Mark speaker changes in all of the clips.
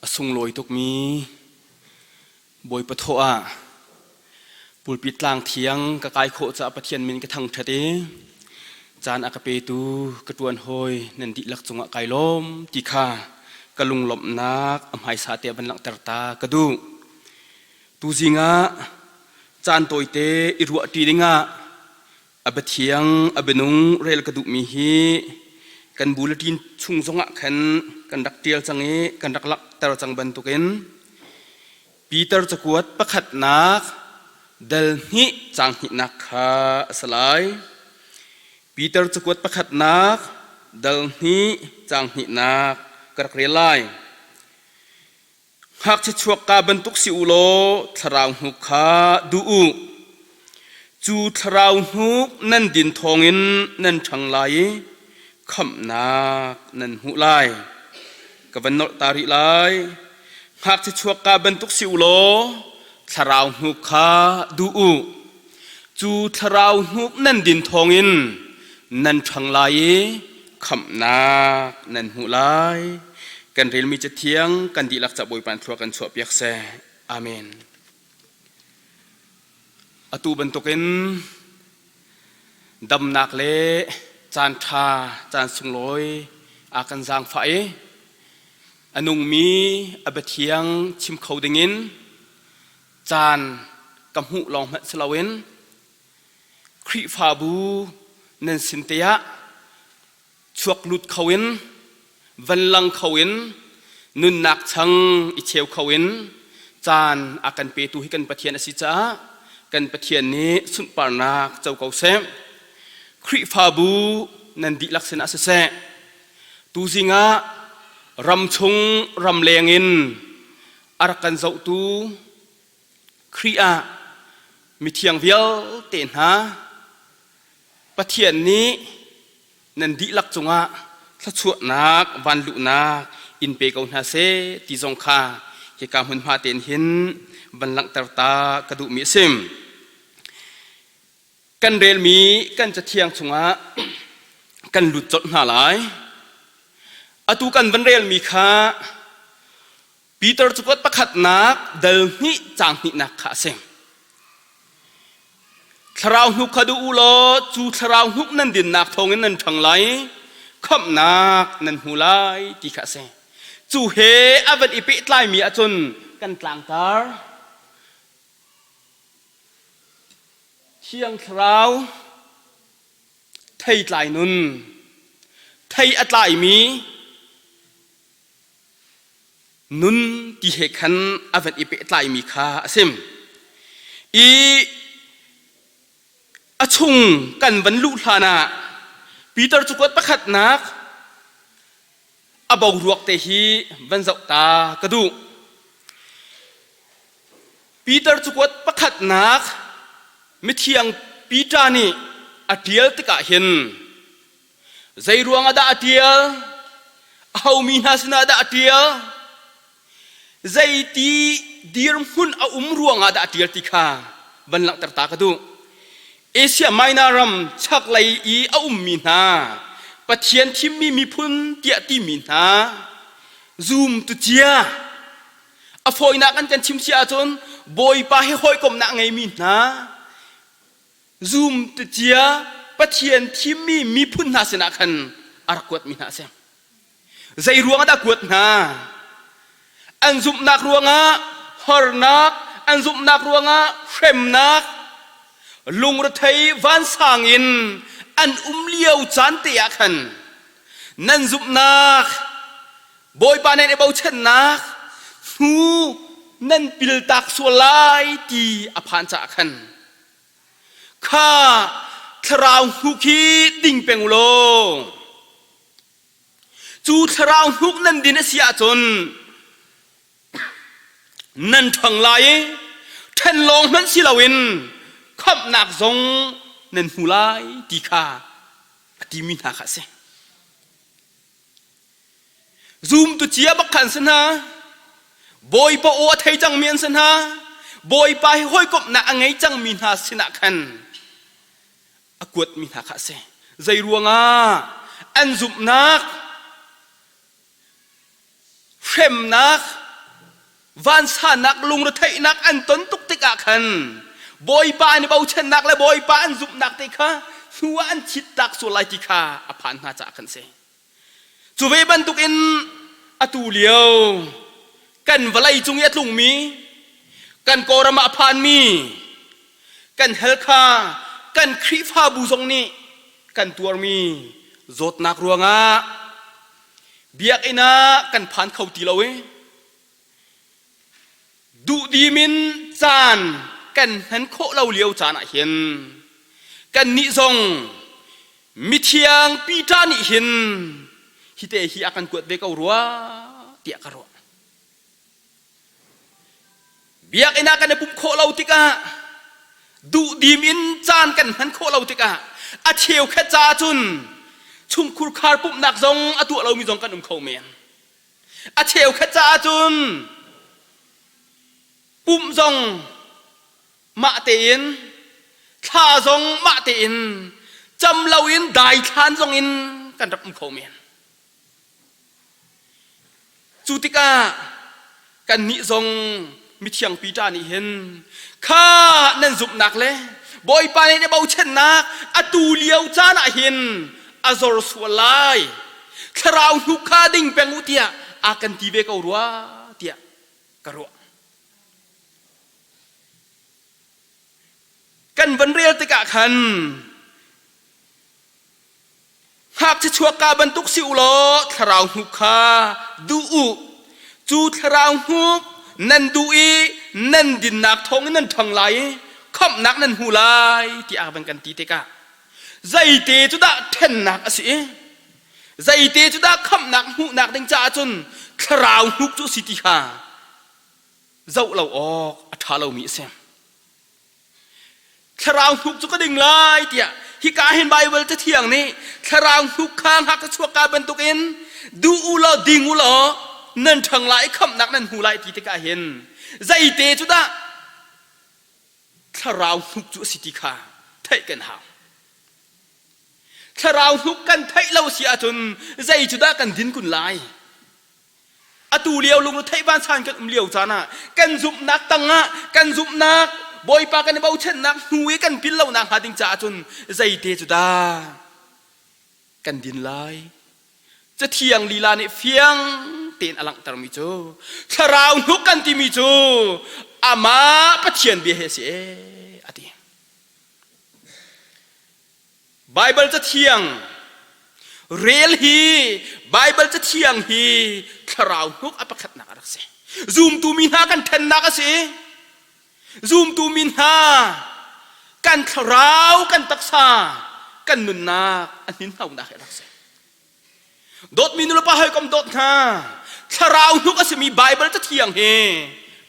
Speaker 1: A sunglawi tukmi Bawipa thawh ah pulpit tlang thiang ka kai khawh caah Pathian min ka thangṭhat i caan a ka petu ka ṭuan hawi nan dihlak cungah kai lawm ti kha ka lunglawmhnak a hmaisa te van langhter ta ka duh. Tuzing ah caan tawite i ruahṭi dingah A biathiang, a bianung rel ka duhmi hi kan bulletin chung zongah khan kan rak ṭial cang i kan rak langhter cang bantukin Peter cakuat pakhatnak dal hnih caang hnihnak kha a si lai. Peter cakuat pakhatnak dal hnih caang hnihnak ka rak rel lai. Ngakchia chuakka bantuk si u law thlarau hnuk kha duh u. Cu thlarau hnuk nan din thawngin nan ṭhang lai i khamhnak nan hmuh lai. Ka van nolh ta rih lai. Ngakchia chuakka bantuk si u law thlarau hnuk kha duh u. Cu thlarau hnuk nan din thawngin nan ṭhang lai i khamhnak nan hmuh lai. Kan relmi Cathiang kan dihlak ca Bawipa thlua kan chuahpiak seh. Amen. Atu bantukin damnak le caan ṭha, caan sunglawi a kan zaangfah i a nungmi a biathiang chim kho dingin caan ka hmuh lawng hmanh si loin Khrihfabu nan sin te ah chuak lut kho in van lang kho in nunnak chang i cheu kho in caan a kan petu hi kan Pathian a si caah kan Pathian nih sunparnak co ko seh. Khrihfabu nan dihlak sinah siseh tuzing ah ramchung ramleng in a rak kan zohtu Khrih ah mithiang vialte hna Pathian nih nan dihlak cungah thluachuahnak vanluhnak in pe ko hna seh ti zong kha hika hmunhma tein hin van langhter ta ka duhmi a si. Kan relmi kan cathiang chungah kan lut colh hna lai. Atu kan van relmi kha Peter cakuat pakhatnak dal hnih caang hnihnak kha a si. Thlarau hnuk kha duh u law cu thlarau hnuk nan dinnak thawngin nan ṭhang lai, khamhnak nan hmu lai ti kha a si. Cu he a van i pehtlaimi ahcun kan tlangtar. Thiang Thlarau theitlai nun, thei a tlaimi Nun ti he khan a van i pehtlaimi kha a si. I a chung kan van luh hlan ah Peter cakuat pakhatnak a boruak te hi van zoh ta ka duh. Peter cakuat pakhatnak mithiang Peter nih a ṭial tikah hin Zei ruangah dah a ṭial? Ahomi hna sinah dah a ṭial? Zeiti dirhmun a um ruangah dah a ṭial ti kha van langhter ta ka duh. Asia Minor ram chaklei i a ummi hna, Pathian thimmi miphun tiah timi hna, zumtu cia, a fawinak an kan chim si ahcun Bawipa he hawikomhnak a ngeimi hna, Zum cia Pathian thimmi miphun hna sinah khan a rak kuatmi hna a si. Zei ruangah dah kuat hna? An zumhnak ruangah hornak, an zumhnak ruangah hremnak, lungrethei vansang in an um lio caan te ah khan nan zumhnak Bawipa nan i bochannak hnu nan piltak sual lai ti a phan caah khan Kha thlarau hnuk hi ding peng u law cu thlarau hnuk nan din a si ahcun nan ṭhang lai i ṭhen lawng hmanh si loin khamhnak zong nan hmu lai ti kha a timi hna kha a si. Zumtu cia bak kha an si hna. Bawipa aw a thei cangmi an si hna. Bawipa hi hawikomhnak a ngei cangmi hna sinah khan a kuatmi hna kha a si. Zei ruangah an zumhnak, hremnak, Vansannak lungretheihnak an ton tuk tikah khan Bawipa an i bochannak le Bawipa an zumhnak te kha hnu ah an thittak sual lai ti kha a phan hna caah khan si. Cu ve bantukin atu lio kan vawlei cung i a tlungmi kan Kawlram ah a phanmi kan hell kha kan Khrihfabu zong nih kan tuarmi zawtnak ruangah biakinn ah kan phan kho ti lo i duhdim in caan kan hman khawh lo lio caan ah hin kannih zong mithiang Peter nih hin hite hi a kan kuat ve ko rua tiah ka ruah. Biakinn ah kan i pumh khawh lo tikah duhdim in caan kan hman khawh lo tikah a cheukhat caah cun chungkhur khar pumhnak zong a tuah lomi zong kan um kho men. A cheukhat caah cun pumh zong mah tein thla zong mah tein cam loin daithlan zong in kan rak um kho men. Cu tikah kannih zong mithiang Peter nih hin kha nan zumhnak le Bawipa nih na bochannak atu lio caan ah hin a zor sual lai. Thlarau hnuk kha ding peng u tiah a kan ti ve ko rua tiah ka ruah. Kan van rel tikah khan Ngakchia chuakka bantuk si u law thlarau hnuk kha duh u. Cu thlarau hnuk nan duh i nan dinnak thawngin nan ṭhang lai i khamhnak nan hmu lai tiah van kan ti tikah zeite cu dah ṭhennak a si i zeite cu dah khamhnak hmuhnak ding caah cun thlarau hnuk cu a si ti kha zoh lo awk a ṭha lomi a si. Thlarau hnuk cu ka ding lai tiah hika hin Baibal Cathiang nih thlarau hnuk kha ngakchia chuakka bantukin duh u law ding u law nan ṭhang lai i khamhnak nan hmu lai ti tikah hin zeite cu dah thlarau hnuk cu a si ti kha theih kan hau. Thlarau hnuk kan theih lo si ahcun zei cu dah kan din kun lai? Atu lio lungretheih vansan kan um lio caan ah kan zumhnak tangah kan zumhnak Bawipa kan i bochannak hnu i kan pil lonak hnga ding caah cun zeite cu dah kan din lai? Cathiang lila nih fiang tein a langhtermi cu thlarau hnuk kan timi cu amah Pathian bia hi a si ee a ti. Baibal Cathiang rel hi Baibal Cathiang hi thlarau hnuk a pakhatnak a rak si. Zumtu mi hna kan ṭhennak a si. Zumtu mi hna kan thlarau, kan taksa, kan nunnak a hninhnonak hi a rak si. Dawtmi nulepa hawikom dawt hna, thlarau hnuk a simi Baibal Cathiang hi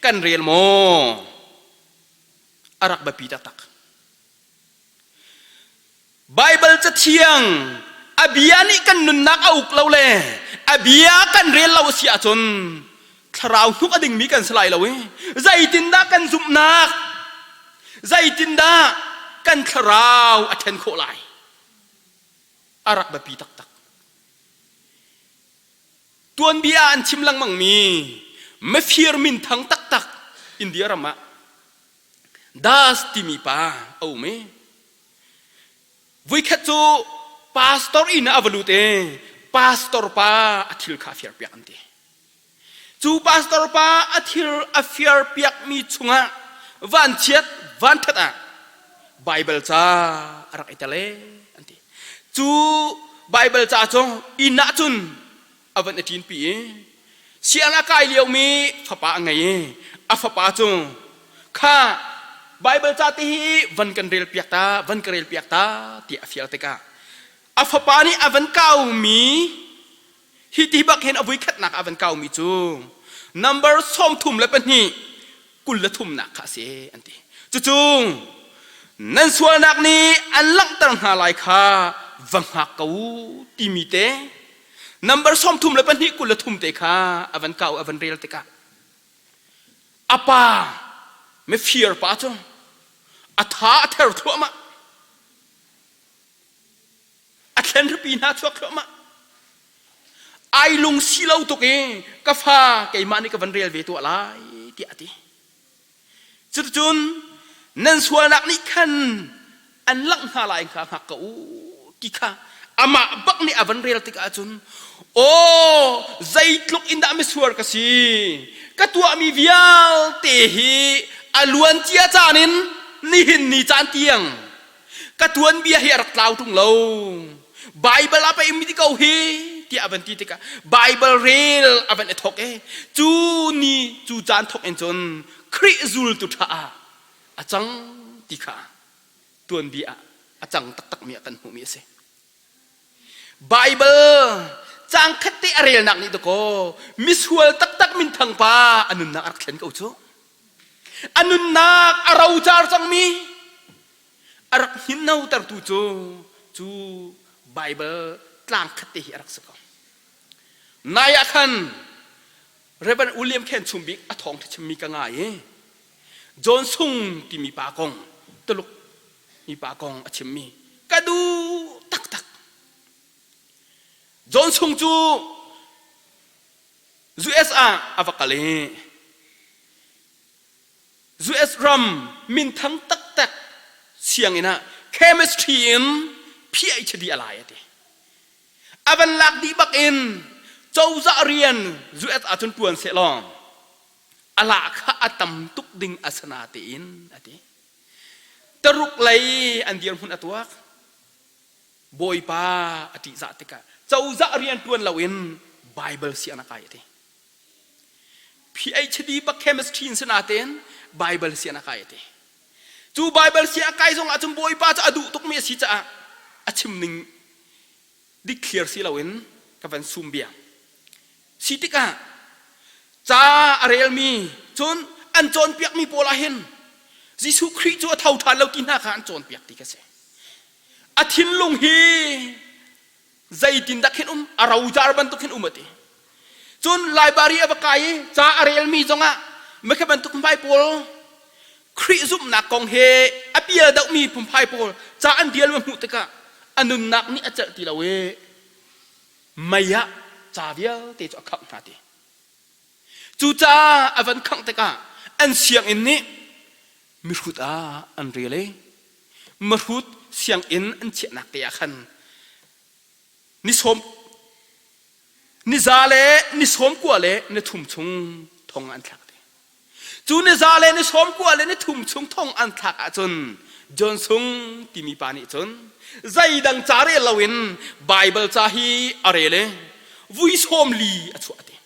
Speaker 1: kan rel maw? A rak biapi taktak. Baibal Cathiang a bia nih kan nunnak a uk lo le a bia kan rel lo a si ahcun thlarau hnuk a dingmi kan si lai lo i zeitindah kan zumhnak zeitindah kan thlarau a ṭhen khawh lai a rak biapi taktak tuanbia ah an chim lengmangmi mafir minthang taktak India ram ah Das timi pa a um i vuikhat cu pastor inn ah a va lut i pastor pa a thil kha a fiarpiak an ti. Cu pastor pa a thil a fiarpiakmi chungah vanchiat vanṭhat ah Baibal ca a rak i tel ee an ti. Cu Baibal ca cu inn ah cun a van i ṭinpi i siang a kai liomi fapa a ngei i a fapa cu kha Baibal ca te hi van kan rel piak ta van ka rel piak ta tiah a fial tikah a fapa nih a van kaumi hi ti bak hin a vuikhatnak a van kaumi cu number 32 23nak kha a si an ti. Cucu nan sualnak nih an langhter hna lai kha va hngak ko u timi te number 32 23 te kha a van kau a van rel tikah a pa mifir pa cu a tha a ther thluahmah a thlen hripi hna chuak thluahmah ai lung si lo tuk i ka fa keimah nih ka van rel ve tuah lai. tiah a ti. Cuticun nan sualnak nih khan an langh hna lai kha hngak ko u ti kha amah bak nih a van rel tikah cun aw zeitluk in dah misual ka si ka tuahmi vialte hi a luan cia caan in nihin ni caan tiang ka tuanbia hi a rak tlau ṭung lo Bible ah pei mi ko hi tiah a van ti tikah Bible rel a van i thok i cu ni cu caan thok in cun Khrih zultu ṭha ah a cang ti kha tuanbia ah a cang taktakmi ah kan hmuhmi a si. Bible caang khat te a relnak nih dakaw misual taktak minthang pa a nunnak a rak thlen ko cu. A nunnak a rocar cangmi a rak hninhnotertu cu cu Bible tlang khat te hi a rak si ko. Nai ah khan Reverend William Khen Chumbik a thawngṭha chimmi ka ngai i John Sung timi pa kong Tuluk mi pa kong a chimmi ka duh taktak. John Sung cu US ah a va kal i US ram minthang taktak sianginn ah chemistry in PhD a lai a ti. A van lak dih bak in cozah rian US ahcun tuan seh law a lah kha a tam tuk ding a sana tein a ti. Taruk lei an dirhmun a tuak. Bawipa a ṭihzah tikah cozah rian ṭuan loin Bible sianginn a kai a ti. PhD bak chemistry in si natein Bible sian a kai a ti. Cu Bible sian a kai zong ahcun Bawipa cu a duh tukmi a si caah a chim ning dik clear si loin ka van sum bia. Si tikah ca a relmi cun an cawnpiakmi pawl ah hin Jesuh Khrih cu a tho ṭhan lo ti hna kha an cawnpiak ti ka si. A thinlung hi zeitindah khin um a rocar bantuk khin um a ti cun library a va kai i ca a relmi zongah mikha bantuk phungphai pawl Khrih zumhnak kong he a pial dohmi phungphai pawl ca an dial ma hmuh tikah a nunnak nih a celh ti lo i mei ah ca vialte cu a khangh hna ti cucaah a van khangh tikah an sianginn nih mihrut ah an rel i Mahrut sianginn an chiahnak te ah khan ni sawm ni za le ni sawm kua le ni thum chung thong an thlak te. Cu ni za le ni sawm kua le ni thum chung thong an thlak ahcun John Sung timi pa nih cun zeidang ca rel loin Bible ca hi a rel i vui sawm li a chuah te.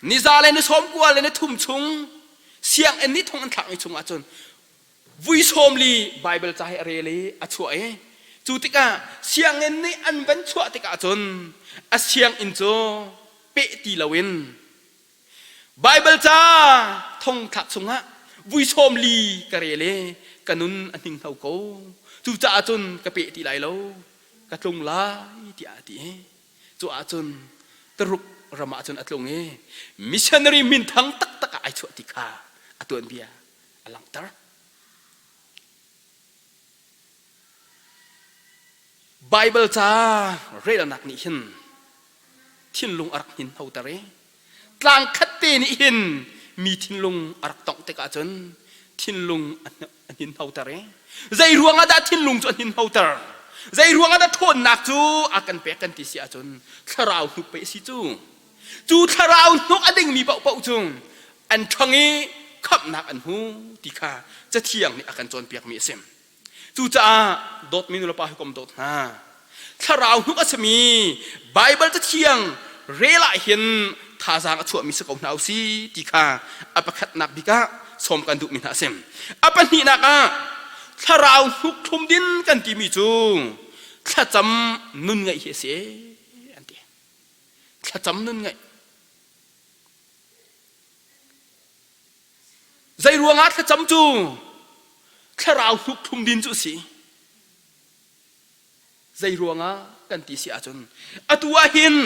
Speaker 1: Ni za le ni sawm kua le ni thum chung sianginn nih thong an thlakmi chung ahcun vui sawm li Bible ca hi a rel i a chuah i cu tikah sianginn nih an van chuah tikah cun a sianginn cu peh ti loin Bible ca thongthlak chungah vui sawm li ka rel i ka nun a hninghno ko cucaah cun ka peh ti lai lo ka tlung lai tiah a ti cu ahcun Taruk ram ah cun a tlung i missionary minthang taktak ah ai chuah ti kha a tuanbia a langhter. Bible ca relnak nih hin thinlung a rak hninhnoter i tlang khat te nih hin mi thinlung a rak tongh tikah cun thinlung a hninhnoter i zei ruangah dah thinlung cu a hninhnoter zei ruangah dah ṭhawnnak cu a kan pek kan ti si ahcun thlarau hnuk pei a si cu Cu thlarau hnuk a dingmi paohpaoh cu an ṭhang i khamhnak an hmu ti kha Cathiang nih a kan cawnpiakmi a si. Cucaah dawtmi nulepa hawikom dawt hna, thlarau hnuk a simi Baibal Cathiang rel ah hin thazaang a chuahmi si ko hna u si ti kha a pakhatnak bik ah sawm kan duhmi hna a si. A pahnihnak ah thlarau hnuk thlum din kan timi cu thlacam nun ngeih hi a si an ti. Thlacam nun ngeih. Zei ruangah thlacam cu thlarau hnuk thlum din cu a si? Zei ruangah kan ti si ahcun atu ah hin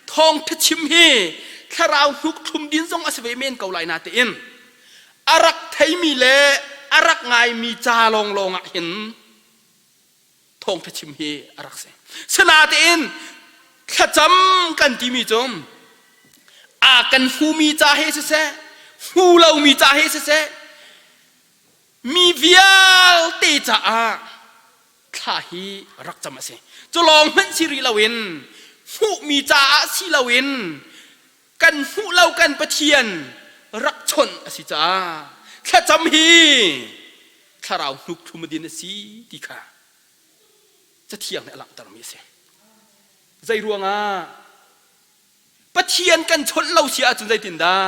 Speaker 1: thawngtha chim hi thlarau hnuk thlum din zong a si ve men ko lai na tein a rak theimi le a rak ngaimi ca lawnglawng ah hin thawngtha chim hi a rak si. Sinatein thlacam kan timi cu a kan hmumi ca he siseh, Hmu lomi ca he siseh, mi vialte caah thla hi rak cam a si. Cu lawng hmanh si rih loin hmuhmi caah si loin kan hmuh lo kan Pathian rak chawnh a si caah thlacam hi thlarau hnuk thlum din a si ti kha Cathiang nih a langhtermi a si. Zei ruangah Pathian kan chawnh lo si ahcun zeitindah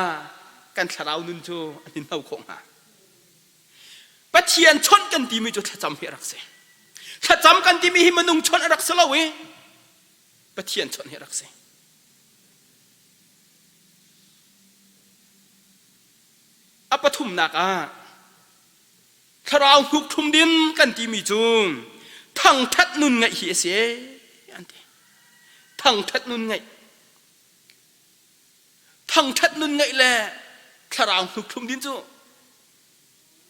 Speaker 1: kan thlarau nun cu a hninhno khawh hnga? Pathian chawnh kan timi cu thlacam hi a rak si. Thlacam kan timi hi minung chawnh a rak si lo i Pathian chawnh hi a rak si. A pathumnak ah thlarau hnuk thlum din kan timi cu thangthat nun ngeih hi a si an ti. Thangthat nun ngeih. Thangthat nun ngeih le thlarau hnuk thlum din cu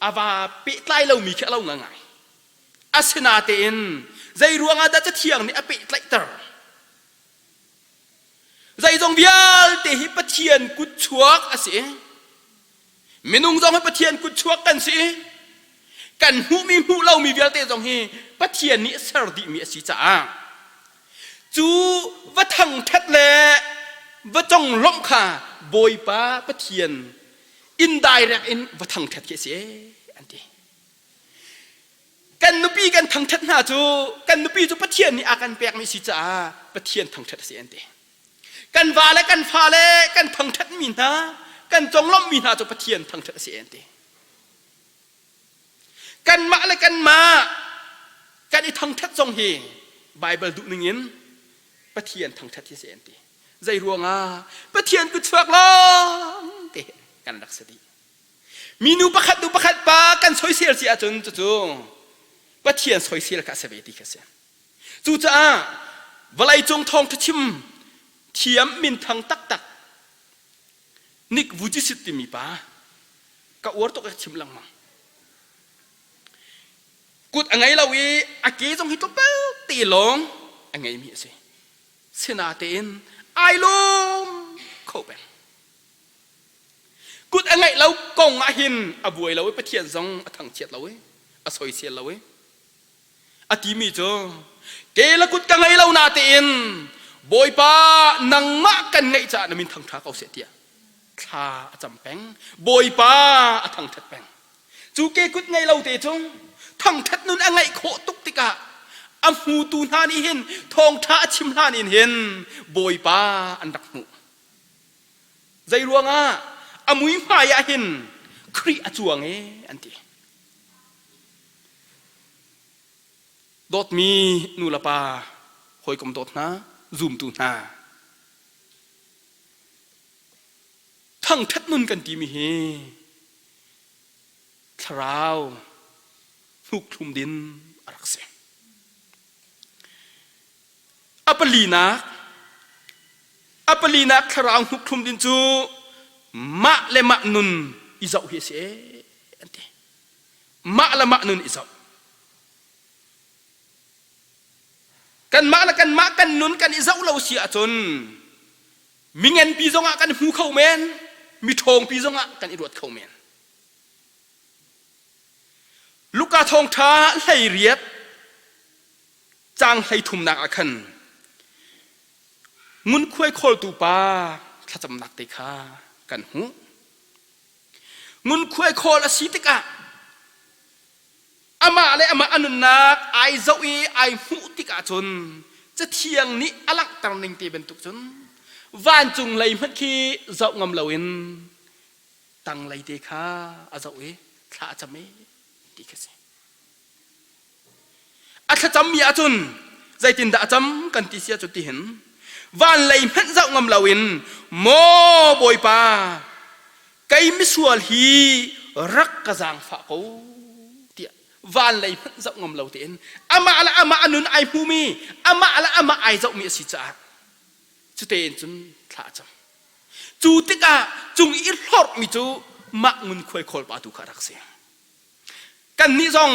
Speaker 1: a va pehtlai lomi khi a lo ngai. Asinatein zei ruangah dah Cathiang nih a pehtlaihter? Zeizong vialte hi Pathian kutchuak a si. Minung zong hi Pathian kutchuak kan si. Kan hmuhmi hmuh lomi vialte zong hi Pathian nih ser dihmi a si caah cu va thangṭhat le va conglawmh kha Bawipa Pathian indirect in va thangṭhat khi a si an ti. Kan nupi kan thangṭhat hna cu kan nupi cu Pathian nih a kan pekmi si caah Pathian thangṭhat a si an ti. Kan va le kan fale kan thangṭhatmi hna, kan conglawmhmi hna cu Pathian thangṭhat a si an ti. Kanmah le kanmah kan i thangṭhat zong hi Baibal duh ningin Pathian thangṭhat hi a si an ti. Zei ruangah Pathian kutchuak lawng te kan rak si dih. Minu pakhat nu pakhat pa kan soisel si ahcun cucu Pathian soisel kha a si ve ti kha a si. Cucaah vawleicung thawngṭha chim thiam minthang taktak Nick Vujicic timi pa ka uar tuk i chim lengmang. Kut a ngei lo i a ke zong hi tlawmpal te lawng a ngeimi a si. Sinatein ai lawm kho peng. Kut a ngeih lo kong ah hin a buai lo i Pathian zong a thangchiat lo i a soisel lo i a timi cu ke le kut ka ngei lo natein Bawipa nangmah kan ngeih caah na min thangṭha ko seh tiah thla a cam peng. Bawipa a thangṭhat peng. Cu ke kut ngei lo te cu thangṭhat nun a ngeih khawh tuk tikah a hmutu hna nih hin thawngṭha a chim hlan in hin Bawipa an rak hmuh. Zei ruangah a muihmai ah hin Khrih a cuang e an ti. Dawtmi nu le pa hawikom dawt hna, zumtu hna. Thangṭhat nun kan timi hi thlarau hnuk thlum din a rak si. A palinak, a palinak thlarau hnukthlum din cu mah le mah nun i zoh hi a si an ti. Mah le mah nun i zoh. Kanmah le kanmah kan nun kan i zoh lo si ahcun mingenpi zongah kan hmu kho men, mi ṭhawngpi zongah kan i ruat kho men. Luka thawngṭha 18 Caang 33nak ah khan ngunkhuai khawltu pa thlacamnak te kha kan hmuh. Ngunkhuai khawl a si tikah amah le amah a nunnak ai zoh i ai hmuh tikah cun Cathiang nih a langhter ning te bantuk cun vancung lei hmanh khi zoh ngam loin tanglei te kha a zoh i thla a cam i ti khi a si. A thlacammi ahcun zeitindah a cam kan ti si ahcun tihin van lei hmanh zoh ngam loin maw Bawipa kei misual hi rak ka zaangfah ko tiah van lei hmanh zoh ngam lo tein amah le amah a nun ai hmumi amah le amah ai zohmi a si caah cutein cun thla a cam. Cu tikah cung i hlorhmi cu mah ngunkhuai khawl pa tu kha a rak si. Kannih zong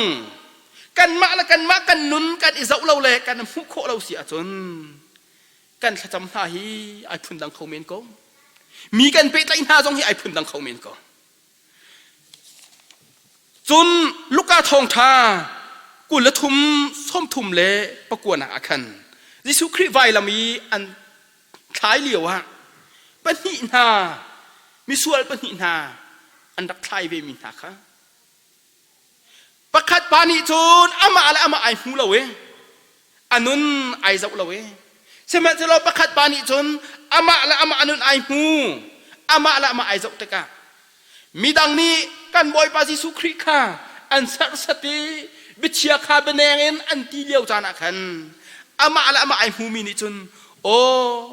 Speaker 1: kanmah le kanmah kan nun kan i zoh lo le kan hmuh khawh lo si ahcun kan thlacam hna hi ai phundang kho men ko. Mi kan pehtlaih hna zong hi ai phundang kho men ko. Cun Luka thawngṭha 23 39 nak ah khan Jesuh Khrih vailam i an thlai lio ah pahnih hna misual pahnih hna an rak thlai ve mi hna kha pakhat pa nih cun amah le amah ai hmu lo i a nun ai zoh lo i sihmanhsehlaw pakhat pa nih cun amah le amah a nun ai hmu amah le amah ai zoh tikah midang nih kan Bawipa Jesuh Khrih kha an serhsat i biachia kha bianeng in an ti lio caan ah khan amah le amah ai hmumi nih cun aw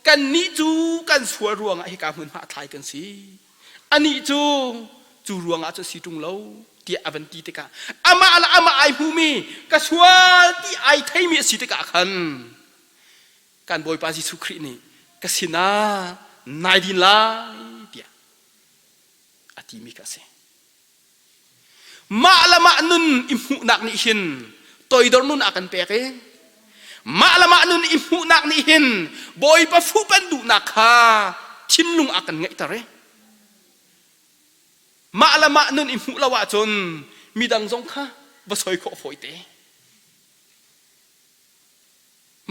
Speaker 1: kannih cu kan sual ruangah hika hmunhma a thlai kan si anih cu cu ruangah cu si ṭung lo tiah a van ti tikah amah le amah ai hmumi ka sual ti ai theimi a si tikah khan kan Bawipa Jesuh Khrih nih ka sinah nai din lai tiah a timi kha a si. Mah le mah nun i hmuhnak nih hin toidor nun a kan pek i mah le mah nun i hmuhnak nih hin Bawipa fuh kan duhnak kha thinlung a kan ngeihter i mah le mah nun i hmuh lo ahcun midang zong kha va soi khawh fawi te.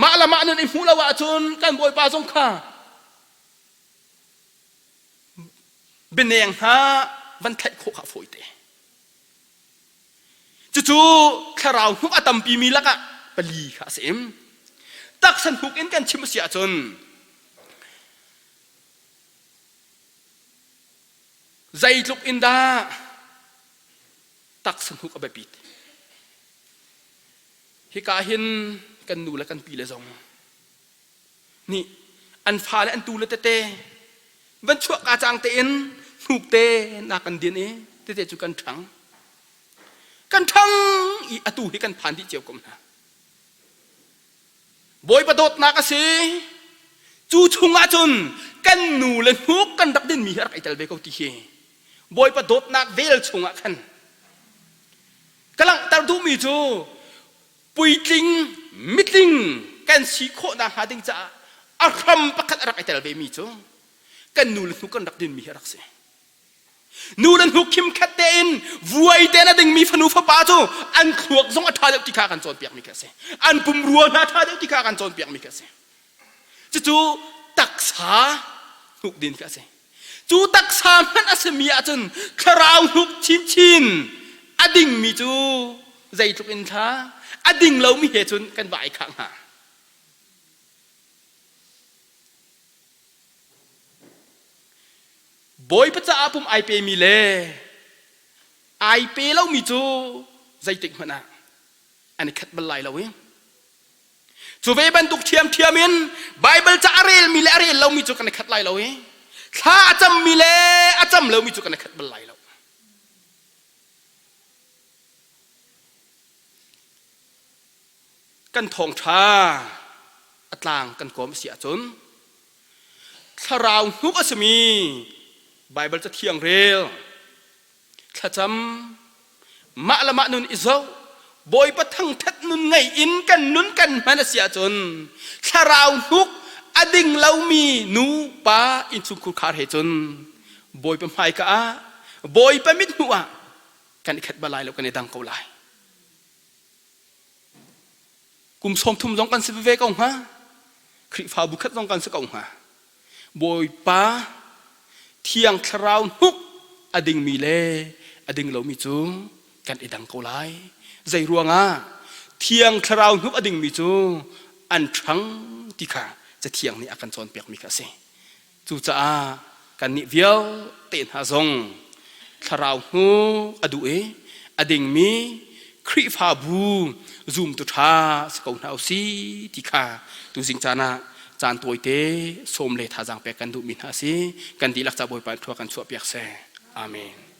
Speaker 1: Mah le mah nun i hmuh lo ahcun kan Bawipa zong kha bianeng hna van thlaih khawh kha a fawi te. Cucu thlarau hnuk a tampimi lakah pali kha a si. Taksa hnuk in kan chim a si ahcun zeitluk in dah taksa hnuk a biapit. Hika hin kan nu le kan pi le zong nih an fale an tu le tete van chuah ka cang tein hnuk te na kan din i tete cu kan ṭhang kan ṭhang i atu hi kan phan dih cio ko hna Bawipa dawtnak a si cu chungah cun kan nu le hnuk kan rak dinmi hi a rak i tel ve ko ti hi Bawipa dawtnak vel chungah khan ka langhter duhmi cu puitling mitling kan si khawh nakhnga ding caah a hram pakhat a rak i tel vemi cu kan nu le hnuk kan rak dinmi hi a rak si. Nu le hnuk khimkhat tein vuai tein a dingmi fanu fapa cu an thluak zong a ṭha deuh ti kha kan cawnpiakmi khi a si. An pumrua hna ṭha deuh ti kha kan cawnpiakmi khi a si. Cucu taksa hnuk din khi a si. Cu taksa hmanh a simi ahcun thlarau hnuk chinchin a dingmi cu zeitluk in thla a ding lomi he cun kan va ai khah hnga. Bawipa caah pum ai pemi le ai pe lomi cu zeitik hmanh ah an i khat bal lai lo i Cu ve bantuk ṭhiamṭhiam in Baibal ca a relmi le a rel lomi cu kan i khat lai lo i thla a cammi le a cam lomi cu kan i khat bal lai lo. Kan thawngṭha a tlang kan kawm a si ahcun thlarau hnuk a simi Baibal cathiang rel thlacam mah le mah nun i zoh Bawipa thangthat nun ngei in kan nun kan hman a si ahcun thlarau hnuk a ding lomi nu pa innchungkhur khar he cun Bawipa hmaika ah Bawipa mithmuh ah kan i khat bal lai lo kan i dang ko lai kum 30 zong kan si ve ko hnga Khrihfabu khat zong kan si ko hnga Bawipa thiang thlarau hnuk a dingmi le a ding lomi cu kan i dang ko lai zei ruangah thiang thlarau hnuk a dingmi cu an ṭhang ti kha cathiang nih a kan cawnpiakmi kha a si Cucaah kannih vialte hna zong thlarau hnuk a duh i a dingmi Khrihfabu zumtu ṭha si ko hna u si ti kha tuzing caan ah caan tawite sawm le thazaang pek kan duhmi hna a si. Kan dihlak ca Bawipa in thlua kan chuahpiak seh. Amen.